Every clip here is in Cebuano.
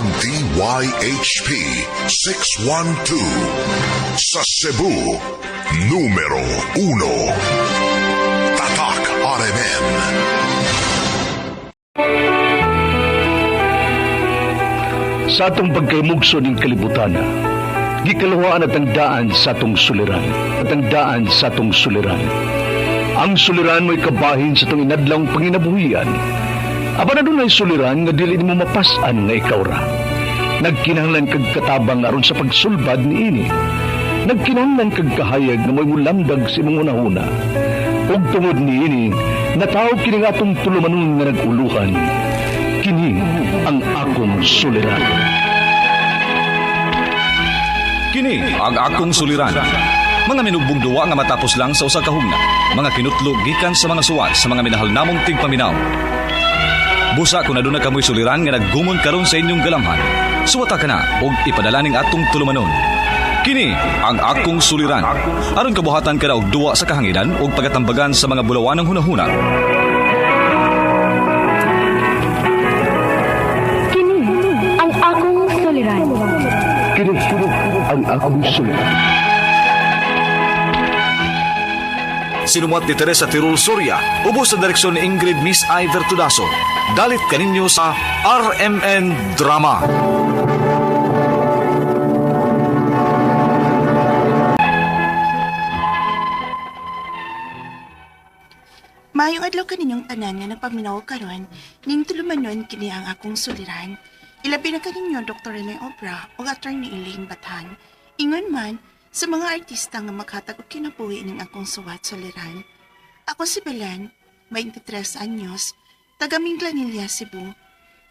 Ang DYHP 612 sa Cebu, numero 1. Tatak RMN. Sa atong pagkaymugso ning kalibutan, gikaluhaan at ang daan sa atong suliran. At ang daan sa atong suliran. Ang suliran mo'y kabahin sa atong inadlang panginabuhian. Apan adunay suliran nga dili nimo mapas-an nga ikaw ra. Nagkinahanglan kag katabang aron sa pagsulbad niini. Nagkinahanglan kag kahayag nga mo'y mulamdag sa imong hunahuna. Ug tungod niini, nataw kini nga atong tulumanon nga nag-uluhan. Kini ang akong suliran. Kini ang akong suliran. Mga minugbong duwa nga matapos lang sa usa ka hugna. Mga kinutlo gikan sa mga suwat sa mga minahal namong tigpaminaw. Busa kung aduna kamoy suliran nga naggumon karon sa inyong galamhan. Suwata ka na og ipadala ning atong tulumanon. Kini ang akong suliran. Aron kabuhatan ka na og duwa sa kahanginan ug pagatambagan sa mga bulawanang hunahuna. Kini ang akong suliran. Kini ang akong suliran. Sinumuat ni Teresa Tirul Soria, ubos sa direksyon ni Ingrid Miss I. Vertudaso. Dalit kaninyo sa RMN Drama. Maayong adlaw kaninyong tanan nga nagpaminaw karon ning tulumanon kini ang akong suliran. Ilabi na kaninyo Dr. Rene Obra ug Attorney Elaine Bathan. Ingon man sa mga artista nga maghatag og kinabuhi ning akong suwat suliran. Ako si Belen, 23 anyos, taga Minglanilla, Cebu.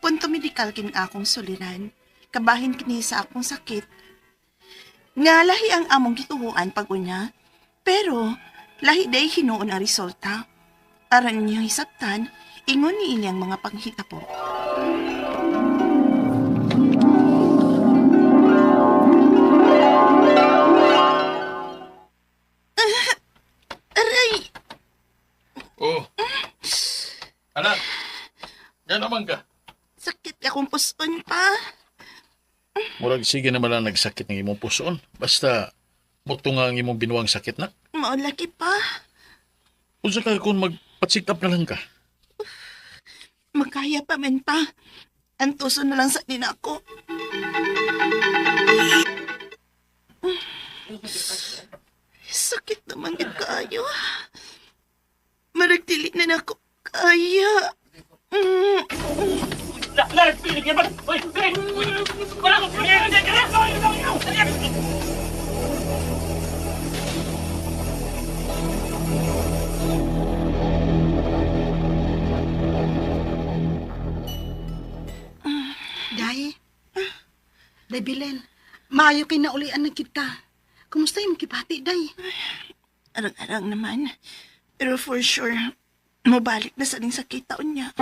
Punto medikal kini akong suliran. Kabahin kini sa akong sakit nga lahi ang among gituhuan pag-unya, pero lahi day hinuon ang resulta. Aran niyang hisabtan, ingon ni inyang mga panghitabo. Aray! Oh. Anak. Yan naman ka. Sakit akong puson pa. Murag sige naman lang nagsakit ng imong pusoon. Basta muto nga ang imong binuang sakit na. Maulaki pa. Unsa ka kung magpa-check up na lang ka? Makaya pa man pa. Antuso na lang sa din ako. Sakit naman gid kaayo. Marag dili na nako kaya. Day. Day, Belen. Maayo kay naulian na kita. Kumusta yung kipati, Day? Arang-arang naman. Pero for sure, mabalik na sa ning sakit taon niya.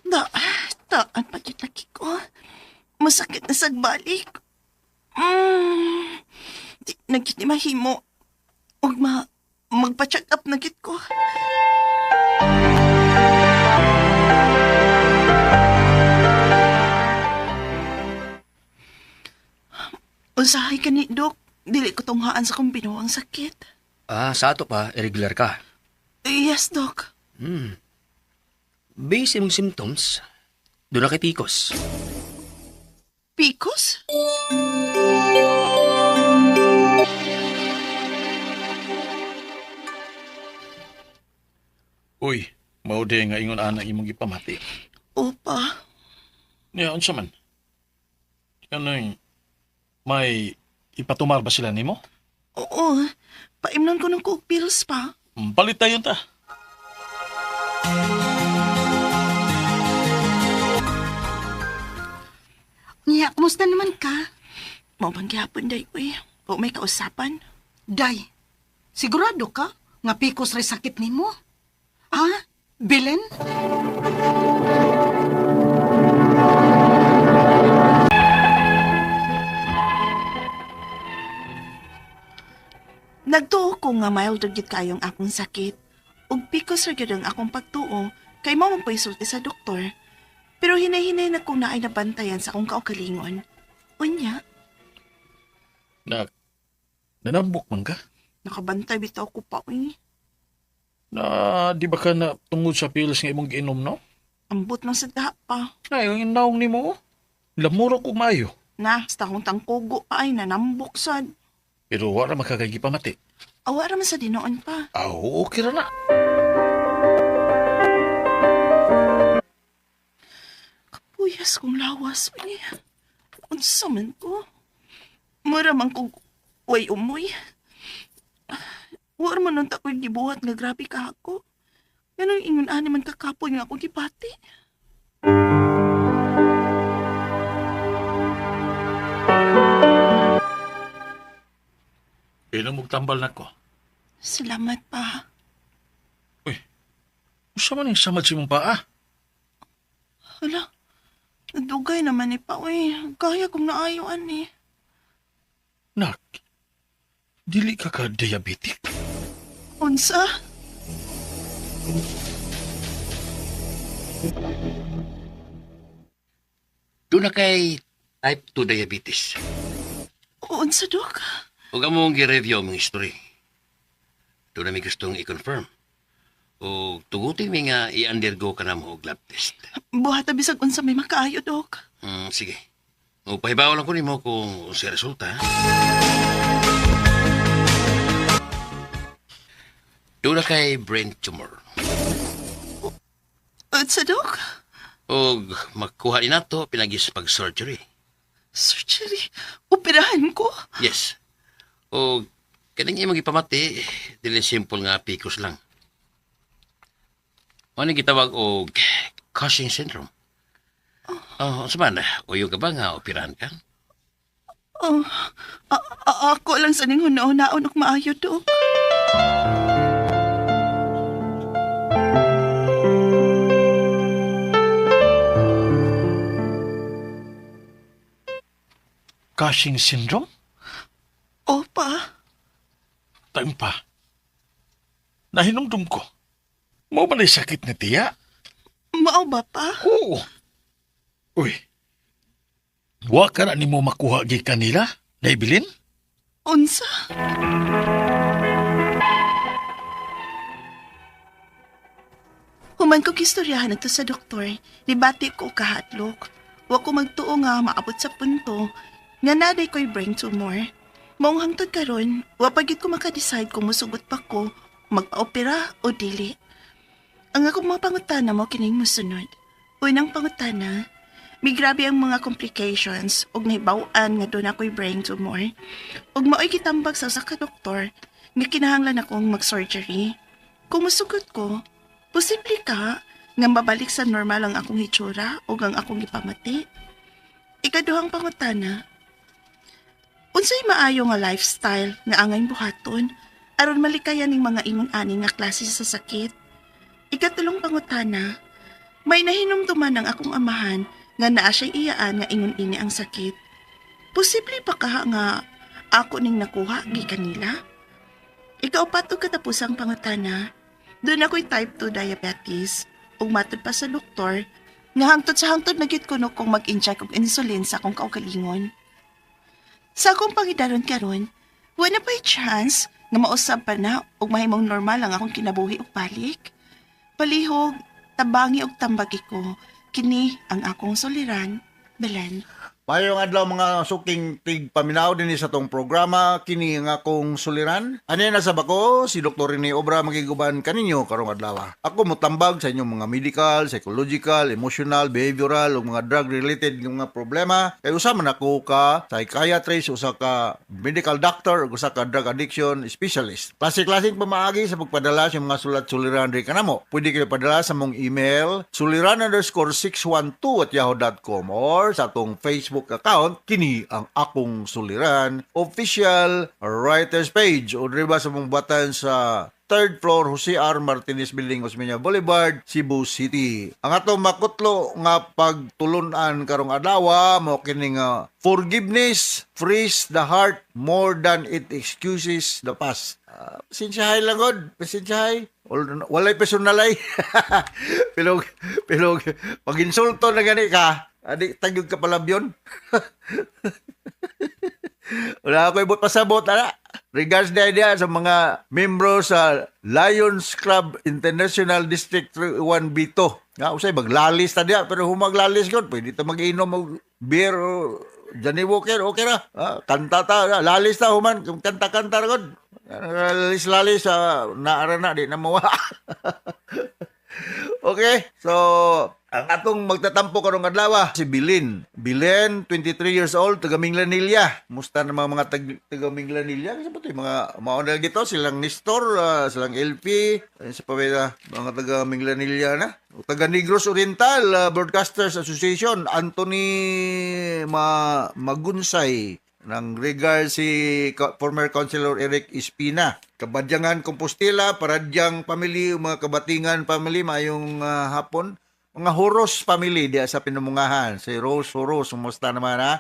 Da, taan pa yun laki ko. Masakit na sagbalik. Di, nagkit ni mahimo. Ug magpa-check up na gid ko. Usahay ka ni Dok. Dili ko tunghaan sa kong binuang sakit. Ah, sa ato pa, irregular ka. Yes, Dok. Based imong symptoms, doon na kay PCOS. Picos? Uy, mao di nga ingon ana imong gipamati. Opa. Niya unsa man? Kanang may ipatumar ba sila nimo? Oo. Paimnon ko ng coke pills pa. Palit tayo ta. Niya, kumusta naman ka? Mao bang gihapon day, uy. O may kausapan. Day, sigurado ka nga pikos ray sakit nimo? Ah, Belen? Nagtuo ko nga mild ra gyud kayong akong sakit. Ug pikos ra gyud ang akong pagtuo Kay mo man po'y sulti sa doktor. Pero hinay-hinay na kung naay nabantayan sa akong kaugalingon. Unya, Nak, nanambok man ka? Nakabantay bitaw ko pa, uy. Na, di ba ka na tungod sa pills nga imong giinom, no? Ambot lang sa daha pa. Ay, ang inaong nimo, oh. Lamuro ko maayo. Na, sa akong tangkugo pa ay nanambok sad. Pero wala makakagipamati. Awa ra man sa dinoon pa. Ah, okay ra na. Kapuyas kong lawas, uy. Unsa man ko? Mura man kong way umoy. War man nun tako'y gibuhat nga grabe ka ako. Ganun ingon ani man kakapoy nga ako gipati. Inom og tambal nako. Salamat pa. Uy, usa man yung samad sa imong paa? Hala, nadugay naman ni pa, uy. Gaya kong naayo ani. Nak, dili ka ka diabetic? Unsa? Doon na kay type 2 diabetes. Unsa, Dok? Huwag mong gi-review ang history. Doon na may gustong i-confirm. O tugutin mi nga i-undergo ka na mo og lab test. Buhat na bisag unsa may makaayo, Dok. Sige. O pahibaw lang ko nimo kung unsay resulta. Ha? Doon na kay brain tumor. Unsa, Dok? O makuha ni nato pinagis pag-surgery. Surgery? Operahan ko? Yes. O kaning imong gipamati, dili simple nga pikos lang. Ano gitawag og Cushing syndrome? Oh, unsa man, uyo ka ba nga operahan ka? Oh, ako lang sa ning hunaon og maayo, Dok. Cushing syndrome? Opa, Time pa. Nahinumdum ko. Mao ba na'y sakit ni tiya? Mao ba pa? Oo. Uy, wa ka na nimo makuha gikan nila, Naibilin? Unsa? Human ko kistoryahan ito sa doktor, nibati ko kahadlok. Wa ko magtuo nga maabot sa punto nga naday ko'y brain tumor. Maong hangtod karon, wa pa gyud ko maka-decide kung musugot pa ko, magpa-opera o dili. Ang akong mga pangutana mo kining musunod. Unang pangutana, may grabe ang mga complications ug nahibaw-an nga doon ako'y brain tumor. Ug mao'y gitambag sa usa ka doktor nga kinahanglan akong mag-surgery. Kung musugot ko, posible ka nga mabalik sa normal ang akong hitsura ug ang akong gipamati. Ikaduhang pangutana, unsay maayo nga lifestyle nga angay buhaton aron malikayan ning mga ingon ani nga klase sa sakit? Ikatulong pangutana, may nahinumduman ang akong amahan nga naa siya'y iyaan nga ingon ini ang sakit. Posible pa kaha nga ako ning nakuha gikan nila? Ikaupat og katapusang pangutana, doon ako'y type 2 diabetes ug matud pa sa doktor nga hangtod sa hangtod na gyud kuno kong mag-inject og insulin sa akong kaugalingon. Sa akong pangidaron karon, wala pa'y chance nga mausab pa na ug mahimong normal ang akong kinabuhi og balik. Palihog, tabangi og tambagi ko, kini ang akong suliran, Belen. Mayong adlaw mga suking tig paminaw dinhi sa tong programa kini nga akong suliran. Ani na sa bako si Dr. Rene Obra magiguban kaninyo karong adlaw. Ako motambag sa inyong mga medical, psychological, emotional, behavioral ug mga drug related nga mga problema. Kay usa man ako ka psychiatrist, usa ka medical doctor ug usa ka drug addiction specialist. Klase-klaseng pamaagi sa pagpadala sa mga sulat suliran diri kanamo. Pwede kayo padala sa mong email suliran_612@yahoo.com or sa atong Facebook account kini ang akong suliran official writers page o diri ba sa mong button sa third floor Jose R. Martinez Building, Osmeña Boulevard, Cebu City. Ang atong makutlo nga pagtulunan karong adlaw mo kini nga forgiveness frees the heart more than it excuses the past. Pasensyahay lang god, pasensyahay. Walay personalay. Pero pero pag insulto na gani ka, adi tagyog ka palabyon. Wala ako ibot pasabot ana. Regards na idea sa mga membro sa Lions Club International District 1B2. Nga usay maglalis ta diya pero humaglalis gud pwede ta mag-inom og beer o Johnny Walker, okay ra. Kanta ta, lalis ta human, kanta-kanta ra gud. Lalis-lalis naara na di na mawa. Okay, so ang atong magtatampo karong adlaw si Bilin. Bilin, 23 years old, taga Minglanilla. Musta na mga taga Minglanilla? Kasi ba ito yung mga mauna gito, silang Nestor, silang LP, ayun sa pamela, mga taga Minglanilla na. O, taga Negros Oriental Broadcasters Association, Anthony Magunsay ng regard si former Councilor Eric Espina. Kabadyangan Compostela, Paradyang family, mga Kabatingan family, maayong hapon. Mga Horos family diya sa Pinumungahan. Si Rose Horos, kumusta naman ha?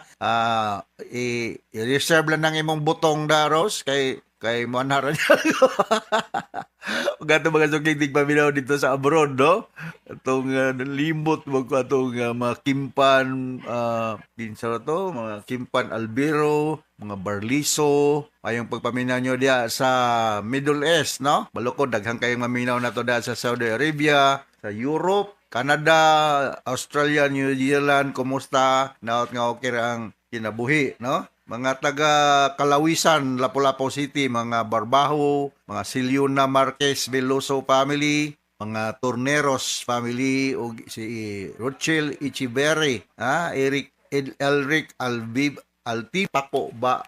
I-reserve lang ng imong butong da, Rose, kay kay mo anhara niya. Gato mga suking tigpaminaw dito sa abroad, no? Atong limot mo ko atong mga Kimpan, kinsa ra to, mga Kimpan Albero, mga Barliso, ayong pagpaminaw nyo diya sa Middle East, no? Balukod, daghang kayong maminaw na to diya sa Saudi Arabia, sa Europe, Canada, Australia, New Zealand, kumusta? Naot nga okay ra ang kinabuhi, no? Mga taga Kalawisan, Lapu-Lapu City, mga Barbaho, mga Siliona Marquez Veloso family, mga Torneros family, ug si Rochelle Ichiberry, Eric Elric Albib Altipaco ba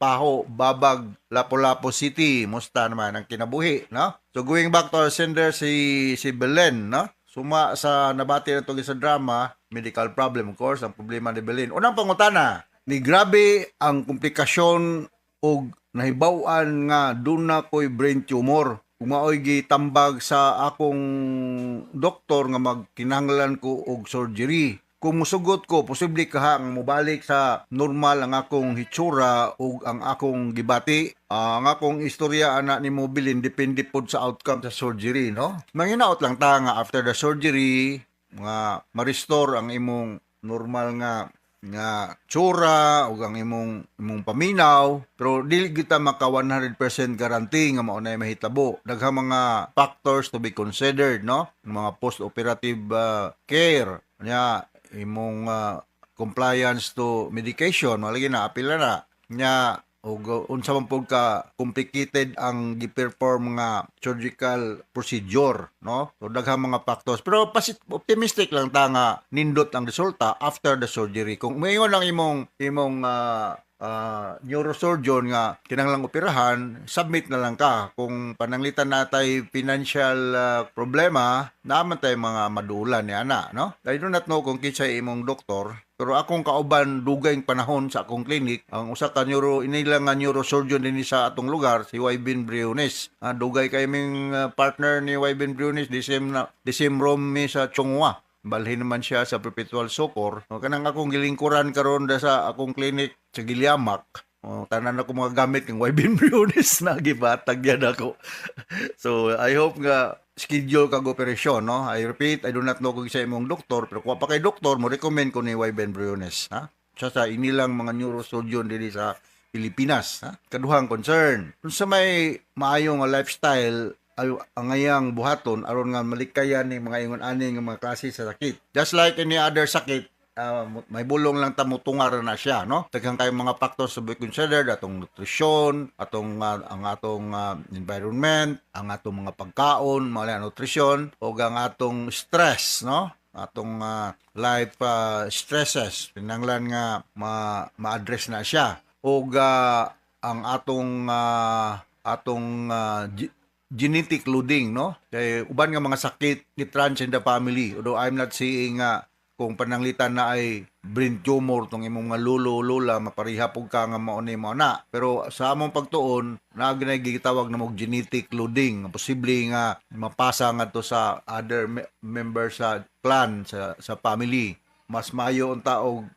Paho Babag, Lapu-Lapu City. Musta naman ang kinabuhi, no? So going back to our sender si si Belen, no? Suma sa nabati na sa drama, medical problem, of course, ang problema ni Belen. Unang pangutana, ni grabe ang komplikasyon og nahibaw-an nga duna ko'y brain tumor. Kung mao'y gitambag sa akong doktor nga magkinahanglan ko og surgery. Kung musugot ko, posible kaha nga mobalik sa normal ang akong hitsura ug ang akong gibati. Ang akong istorya ana ni Mobilin depende pod sa outcome sa surgery, no? Manginaot lang ta nga after the surgery, nga ma-restore ang imong normal nga nga tsura ug ang imong imong paminaw, pero dili kita maka 100% guarantee nga mao na mahitabo. Daghang mga factors to be considered, no? Mga post-operative care nya, imong compliance to medication, malagi na apil na nya, ug unsa man pud ka complicated ang gi-perform nga surgical procedure, no? So daghang mga factors, pero optimistic lang ta nga nindot ang resulta after the surgery. Kung moingon lang imong imong neurosurgeon nga kinahanglang operahan, submit na lang ka. Kung pananglitan natay financial problema, naman tay mga madulan ni ana, no? I do not know kung kinsay imong doktor, pero akong kauban dugay panahon sa akong clinic, ang usa ka neuro inila nga neurosurgeon dinhi sa atong lugar, si Wybin Briones. Dugay kay ming partner ni Wybin Briones, the same na the same room mi sa Chonghua. Balhin naman siya sa Perpetual Succor. O, kanang akong gilingkuran karon da sa akong clinic sa Giliamak. O, tanan ako mga gamit ng Wybin Briones na gibatag yan ako. So, I hope nga schedule kag operasyon, no? I repeat, I do not know kung sa imong doktor, pero kung pa kay doktor, mo recommend ko ni Wybin Briones, ha? Siya sa inilang mga neurosurgeon dinhi sa Pilipinas, ha? Kaduhang concern. Kung sa may maayong nga lifestyle, ay ang ngayang buhaton aron nga malikayan ni mga ingon ani nga mga klase sa sakit. Just like any other sakit, may bulong lang ta mutungar na siya, no? Daghang kayong mga factors to be considered, atong nutrisyon, atong ang atong environment, ang atong mga pagkaon, mga nutrisyon, o ang atong stress, no? Atong life stresses, pinanglan nga ma-address na siya. Og ang atong atong genetic loading, no? Kay uban nga mga sakit it runs in the family. Although I'm not seeing nga kung pananglitan na ay brain tumor tong imong mga lolo lola, mapariha pug ka nga mao ni mao na. Pero sa among pagtuon, naa ginay gitawag na mog genetic loading, posible nga mapasa ngadto sa other members sa clan, sa family. mas maayo unta og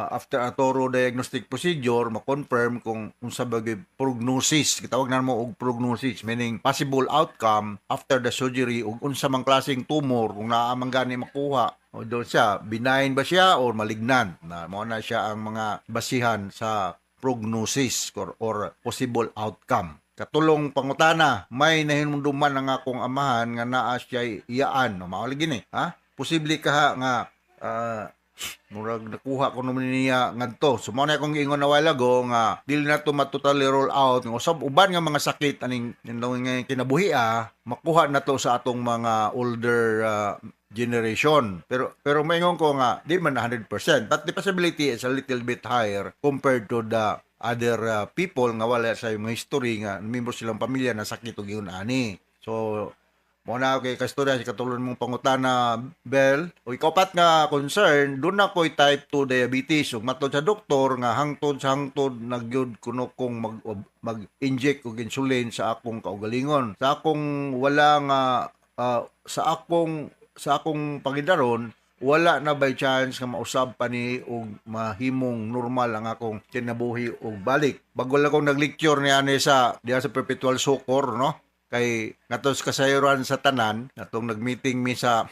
after a thorough diagnostic procedure ma-confirm kung unsa ba gyud prognosis. Gitawag na mo og prognosis, meaning possible outcome after the surgery ug unsa man klaseng tumor kung naa man gani makuha o doon siya, benign ba siya or malignant na. Mao na siya ang mga basihan sa prognosis or possible outcome. Katulong pangutana, may nahinumduman ang akong amahan nga naa siya iyaan. No, mao lagi ni, ha? Posible ka ha nga murag nakuha ko naman niya ngadto. So mao na akong giingon a while ago nga dili na to ma-totally roll out nga usab uban nga mga sakit aning nga kinabuhi makuha na to sa atong mga older generation. Pero pero maingon ko nga di man 100%, but the possibility is a little bit higher compared to the other people nga wala sa mga history nga membro silang pamilya na sakit og ingon ani. So mo na kay kastorya si katulon mong pangutana, Bell. O ikapat nga concern, doon na ko'y type 2 diabetes ug matod sa doktor nga hangtod sa hangtod nagyud kuno kong mag-inject og insulin sa akong kaugalingon. Sa akong wala nga sa akong pangidaron, wala na by chance nga mausab pa ni og mahimong normal ang akong kinabuhi og balik. Bago lang akong nag-lecture niya ni sa diha sa Perpetual Succor, no? Kay ngadto sa kasayuran sa tanan, atong nag-meeting mi sa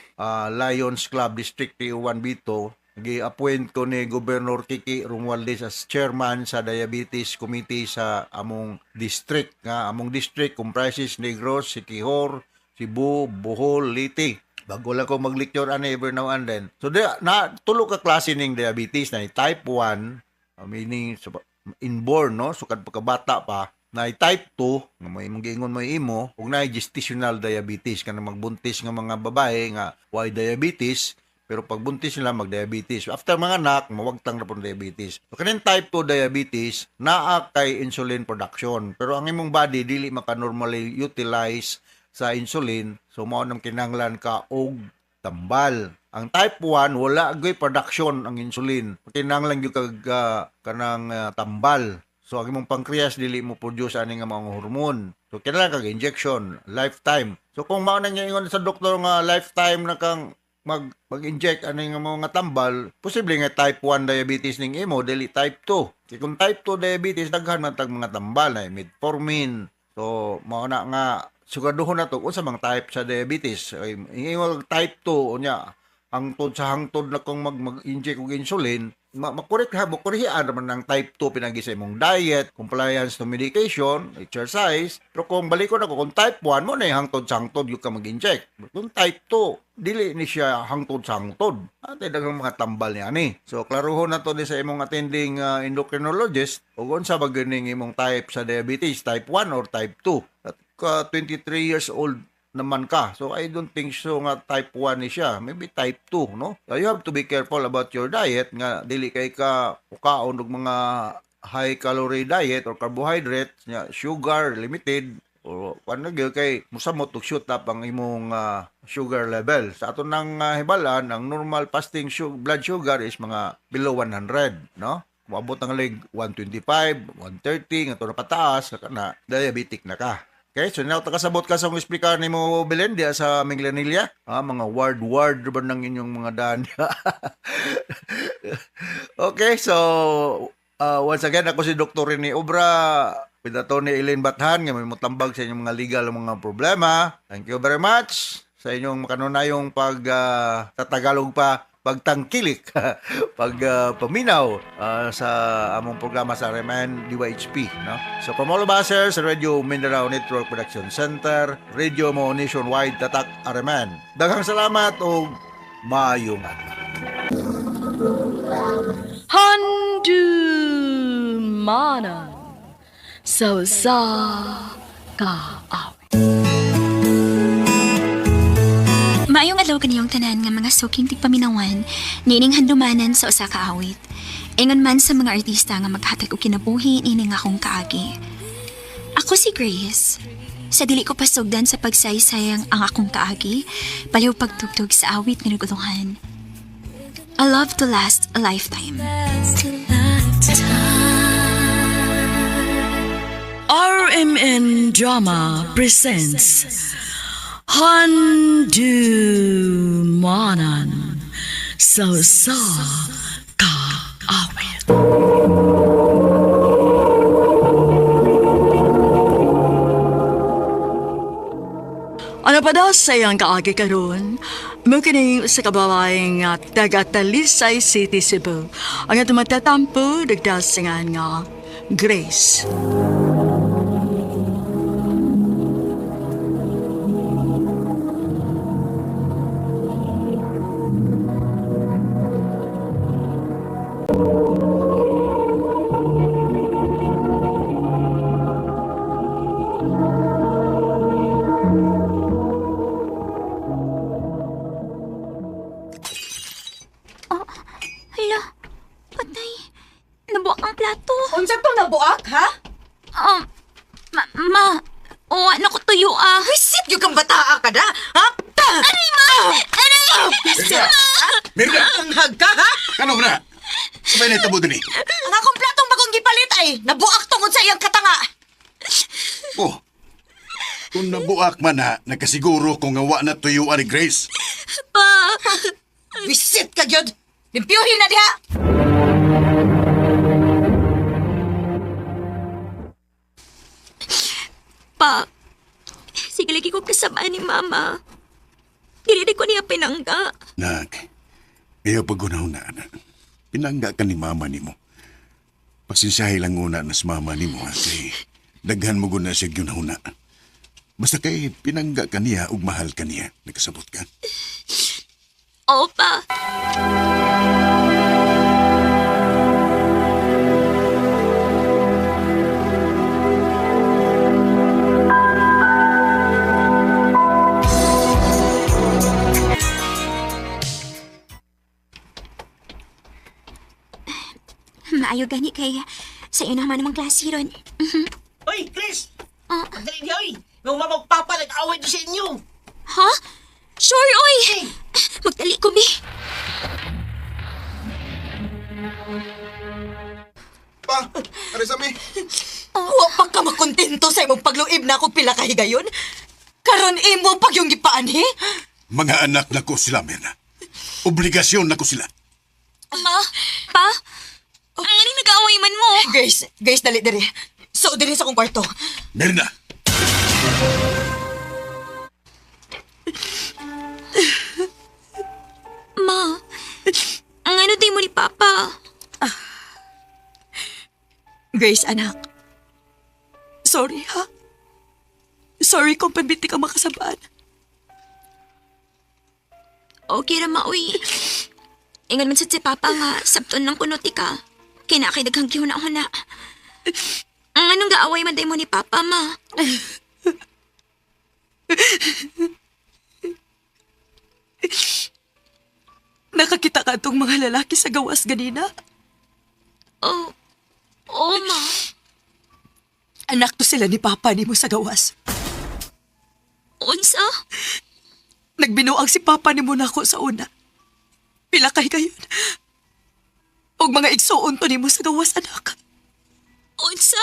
Lions Club District 1 Bito, gi-appoint ko ni Governor Kiki Romualdez as chairman sa Diabetes Committee sa among district, nga among district comprises Negros, Siquijor, Cebu, Bohol, Leyte. Bago lang ko mag-lecture ani every now and then. So di, na tulo ka klase ning diabetes na type 1, meaning inborn, no, sukad pagkabata pa, na type 2 nga may imong giingon mo imo, ug na gestational diabetes, kanang magbuntis nga mga babae nga why diabetes, pero pagbuntis nila mag-diabetes. After mga anak, mawagtang na pong diabetes. So kaning type 2 diabetes, naa kay insulin production, pero ang imong body dili maka normally utilize sa insulin, so mao nang kinahanglan ka og tambal. Ang type 1, wala gyud production ang insulin. Kinahanglan gyud kag kanang tambal. So ang imong pancreas dili mo produce ani nga mga hormone. So kinahanglan kag injection lifetime. So kung mao nang ingon sa doktor nga lifetime na kang mag-inject ani nga mga tambal, posible nga type 1 diabetes ning imo, dili type 2. Kay kung type 2 diabetes, daghan man tag mga tambal na metformin. So mao na nga siguraduhon na to unsa mang type sa diabetes. Ay ingon type 2 unya hangtod sa hangtod na kung mag-inject og insulin, makorek ha, makorehian naman ng type 2 pinagi sa imong diet, compliance to medication, exercise. Pero kung balikon ako, kung type 1 mo na hangtod sa hangtod yung ka mag-inject. Kung type 2, dili ni siya hangtod sa hangtod. Ate daghang mga tambal niya ni. So klaruhon na to ni sa imong attending endocrinologist ug unsa ba gyud imong type sa diabetes, type 1 or type 2. At ka 23 years old naman ka. So I don't think so nga type 1 ni siya. Maybe type 2, no? So you have to be careful about your diet nga dili kay ka ukaon og mga high calorie diet or carbohydrates nya sugar limited o kuan gyud kay musamot og shoot up ang imong sugar level. Sa ato nang hibalan, ang normal fasting blood sugar is mga below 100, no? Moabot ang lig 125, 130 nga to na pataas na diabetic na ka. Okay, so now takasabot ka sa akong explicar nimo, Belen, diya sa Minglanilla. Mga ward-ward ba ng inyong mga daan. Okay, so once again, ako si Dr. Rene Obra with Atty. Elaine Bathan nga may motambag sa inyong mga legal mga problema. Thank you very much sa inyong makanunayong pag tatagalog pa pagtangkilik, pag paminaw sa among programa sa RMN DYHP, no? So from all of us here sa Radio Mindanao Network Production Center, Radio Mo Nationwide, Tatak RMN. Daghang salamat ug maayong adlaw. Handumanan sa usa ka awit. Maayong adlaw kaniyong tanan nga mga suking tigpaminawan niining handumanan sa usa ka awit. Ingon man sa mga artista nga maghatag og kinabuhi niining akong kaagi. Ako si Grace. Sa dili ko pasugdan sa pagsaysay ang akong kaagi, baliw pagtugtog sa awit nga nagulungan. A love to last a lifetime. RMN Drama presents Handumanan sa Sa usa ka awit. Ano pa daw sa iyang kaagi karon? Mukini sa kababaeng nga taga Talisay City, Cebu. Ang atong matatampo, nagdasingan nga Grace. Hala, patay. Nabuak ang plato. Unsa tong nabuak, ha? Ma, ma, oh, ano ko tuyo ah. Visit yung kang bataa ka na, ha? Aray, ma! Aray! Visit! Mirna! Ang hagka, ha? Ano ba na? Sabay na itabo din eh. Ang akong platong bagong gipalit ay nabuak tungod sa iyang katanga. Oh, kung nabuak man na, nagkasiguro kung nga wa na tuyuan ni Grace. Pa! Visit ka, gyud! Limpyuhin na diha! Pa, sige lagi ko kasama ni Mama. Dili ko niya pinangga. Nak, iyo paggunaw na, anak. Pinangga ka ni mama nimo. Pasensyahe lang una na sa mama nimo, ha? Kay daghan mo guna siya gyunahuna. Basta kay pinangga ka niya ug mahal ka niya. Nagkasabot ka. Oo, pa. Maayo gani kay sa iyo naman namang klase ron. Oy, Chris! Ah. Dali niya, oy! Yung mama ug papa nag-away doon sa inyo! Ha? Sure, oy! Magdali ko, bi. Pa, ano sa mi? Wa pa ka makontento sa imong pagluib na ako pila ka higayon? Karon imo pag yung gipaanhi? Mga anak na ko sila, Mirna. Obligasyon na ko sila. Ma, pa, ang anong nag-aaway man mo? Grace, Grace, dali diri. So, diri sa akong kwarto. Mirna! Ma, ang ano day mo ni Papa? Grace, anak. Sorry, ha? Sorry kung pabiti ka makasabaan. Okay ra ma, uy. Ingon man sad si Papa nga, sabton lang kuno ti ka. Kaya na kay daghang gihuna-huna. Ang anong gaaway man day mo ni Papa, ma? Nakakita ka itong mga lalaki sa gawas ganina. Oh, oh, ma. Anak to sila ni Papa ni mo sa gawas. Unsa? Nagbinuang si Papa ni mo nako sa una. Pila kay kayon. Og mga igsuon to nimo sa gawas, anak. Unsa?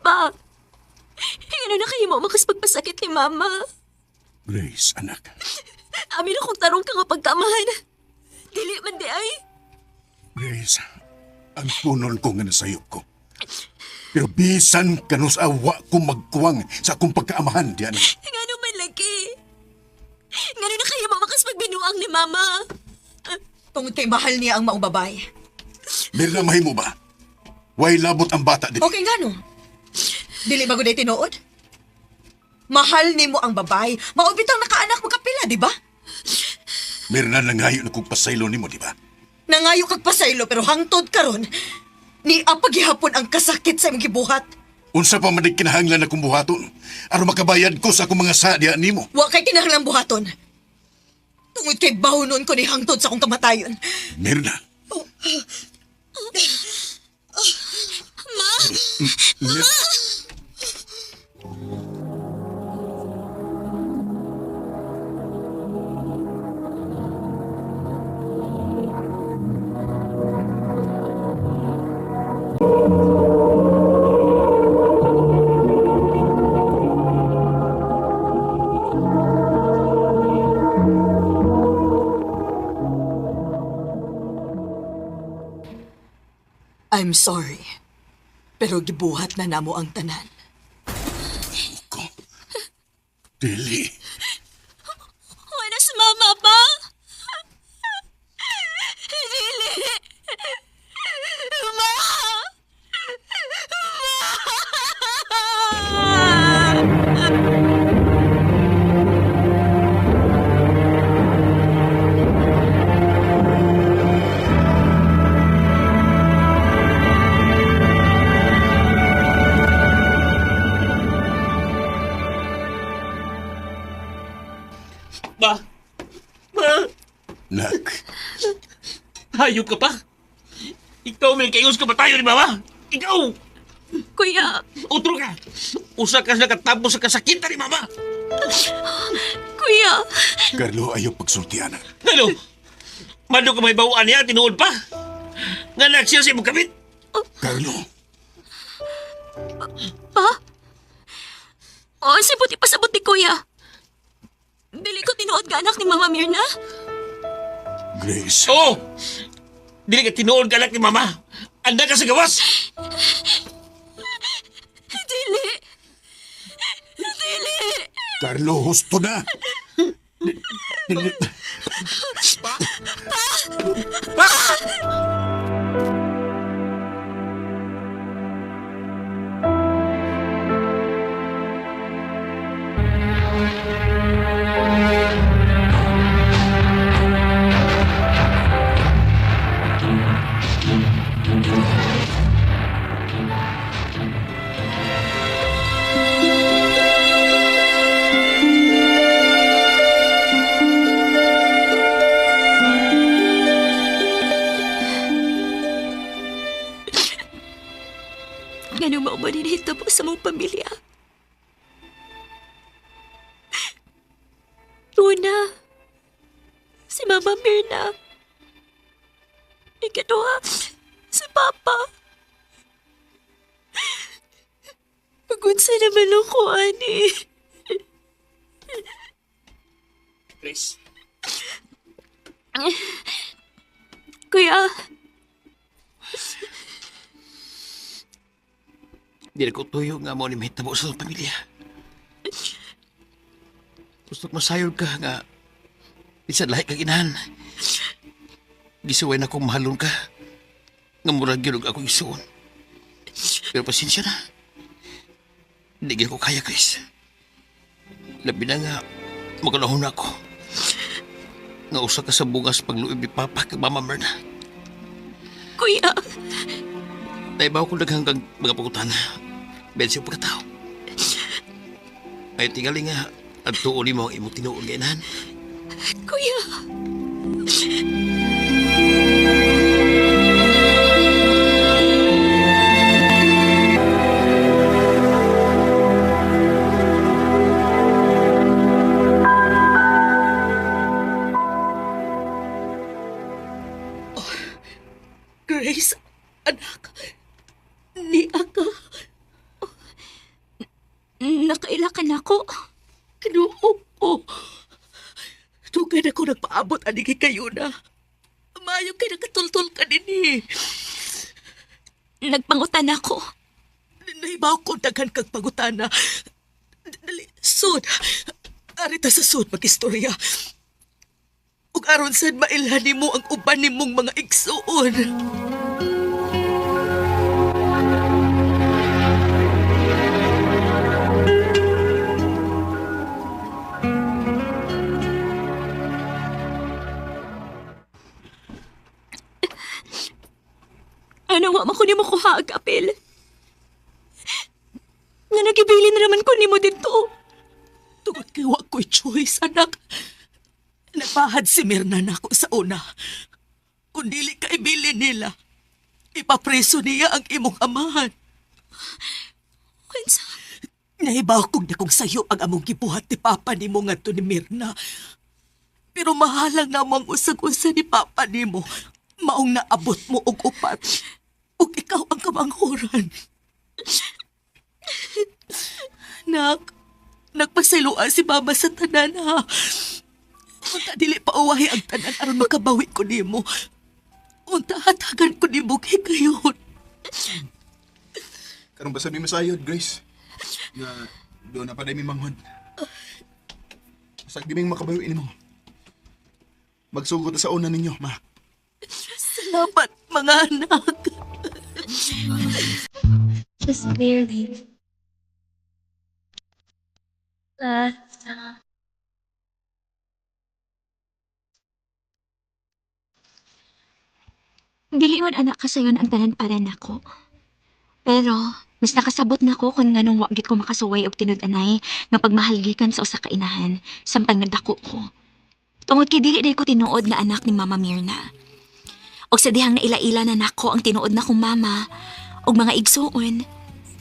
Pa, ano na kayo mo makaspagpasakit ni Mama? Grace, anak. Amin akong tarong ka nga pagkamahan. Dili man di ay. Grace, ang punon ko nga nasayop ko. Pero bisan kanus awa ko magkuwang sa akong pagkaamahan diyan. Ngano man lagi. Ngano na kayo mamakas pagbinuang ni Mama? Tungod kay mahal niya ang maong babae. Mirna, mahimo ba? Way labot ang bata din. Okay nga no. Dili ba guday tinuod? Mahal nimo ang babae. Mao bitang nakaanak mo kapila, di ba? Mirna, nangayo na kong pasaylo nimo, di ba? Nangayo kag pasaylo pero hangtod karon ni apagihapon ang kasakit sa imong gibuhat. Unsa pa man kinahanglan na kong buhaton aron makabayad ko sa akong mga sadya nimo. Wa kay kinahanglang buhaton. Tungod kay bahonon ko ni hangtod sa akong kamatayon. Mirna. Ma! Mirna. I'm sorry. Pero gibuhat na namo ang tanan. Dili. Wala si mama pa! Dili! Ma! Ba? Ba? Nak, Hayop ka pa? Ikaw may kayos ka ba tayo ni Mama? Ikaw! Kuya! Utro ka! Usa ka sa nakatapos sa kasakitan ni Mama! Kuya! Carlo, ayaw pagsulti, anak. Ano? Mano ka may bawaan niya, tinuod pa? Nga nagsiya sa imong kamit? Carlo, Pa? Oo, si buti pasabot ni Kuya. Dili ko tinuod ka anak ni Mama Mirna. Grace. Oo! Dili ka tinuod ka anak ni Mama! Anda ka sa gawas! Dili! Dili! Carlo, husto na. Dili. Pa! Pa! Ngano mao ba dinhitabo sa mong pamilya? Una, si Mama Mirna. Ikaduha, si Papa. Pagunsa naman ako, ani. Grace, Kuya, Dili ko tuyo nga mo ni mahitabo sa atong pamilya. Gusto ko masayod ka nga bisan lahi kag inahan. Gisuway na kong mahalon ka. Nga murag gyud og akong isuon. Pero pasensya na. Hindi gyud ko kaya, Chris. Labi na nga magalahon na ako. Nga usa ka sa bungas pagluib ni Papa kag Mama Myrna. Kuya, Naibaw ko daghang kag mga pagutana. Bensi ang pagkatao. Ay tingali nga, at tuon mo ang imong tinuon nga inahan. Kuya. Grace, anak, niya ka. Nakaila ka na ako. Kinuo ko. Tugay na ko nagpaabot ani kay kayo na. Maayo kay nakatultol ka din eh. Nagpangutan ako. Naibaw ko daghan kag pagutana. Dali, sud. Arita sa sud magistorya. Ug aron sad mailhan nimo ang uban nimong mga igsuon. Ano wa man ko nimo kuha ang apel? Nga nagibili na naman ko nimo dito. Tungod kay wa ko'y choice, anak. Nagpahad si Mirna nako sa una. Kung dili ka ibili nila, ipapreso niya ang imong amahan. Unsa? Nahibaw kong dakong sayo ang among gibuhat ni Papa nimo ngadto ni Mirna. Pero mahalang na ang usag-usa ni Papa nimo. Maong naabot mo og upat. Ug ikaw ang kamanghuran. Nak, nagpasiluan si Mama sa tanan ha. Unta dili pa uwahi ang tanan aron makabawi ko nimo. Unta hatagan ko nimo kay kayon. Karon basta mi masayod, Grace. Nga doon na pa mi manghod. Basta di ming makabayo ini mo. Magsugot ta sa una ninyo, ma. Salamat, mga anak. Just barely. Last time. Dili man anak kasayon ang tanan para nako. Pero mas nakasabot na ko kung nganong wa gid ko makasuway og tinud-anay nga pagmahal gikan sa usa ka inahan samtang nagdako ko. Tungod kay dili day ko tinuod nga anak ni Mama Mirna. Og sa dihang naila-ila na nako ang tinuod na kong mama og mga igsuon,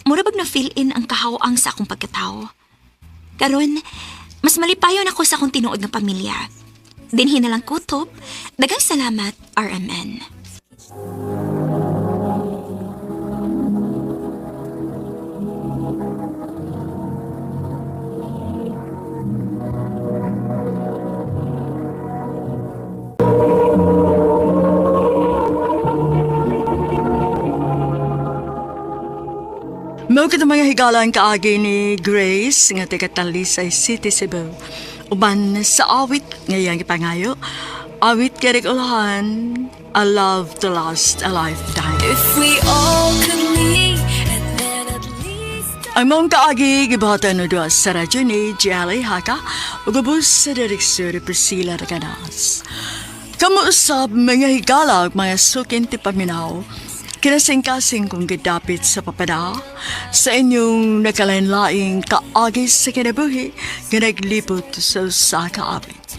mura bag na fill in ang kahaw-ang sa akong pagkatawo. Karon, mas malipayon ako sa akong tinuod nga pamilya. Dinhi na lang kutob. Daghang salamat, RMN. Mao kita mga higala ang kaagi ni Grace nga taga Talisay City, Cebu. Uban sa awit ngayang ipangayo, awit kerik ulahan, A Love to Last a Lifetime. If we all could meet and then at least Ang mong kaagi gibuhatan no duha sa radyo ni Jelly Haka ug ubos sa direksyon ni Priscilla Recanas. Kamuusab mga higala ug mga sukin ti paminaw, kinasingkasing kong gidapit sa papada sa inyong nakalain-laing kaagi sa kinabuhi nga naglipot sa usa ka awit.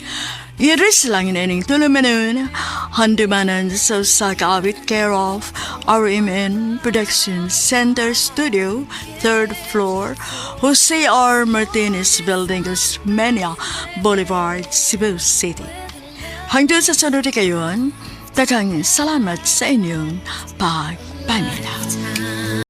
Iris lang ining tulumanon, handumanan sa usa ka awit care of RMN Production Center Studio, 3rd floor, Jose R. Martinez Building, Osmeña Boulevard, Cebu City. Hanggang sa sunod kayon, daghang salamat sa inyong pagpaminaw.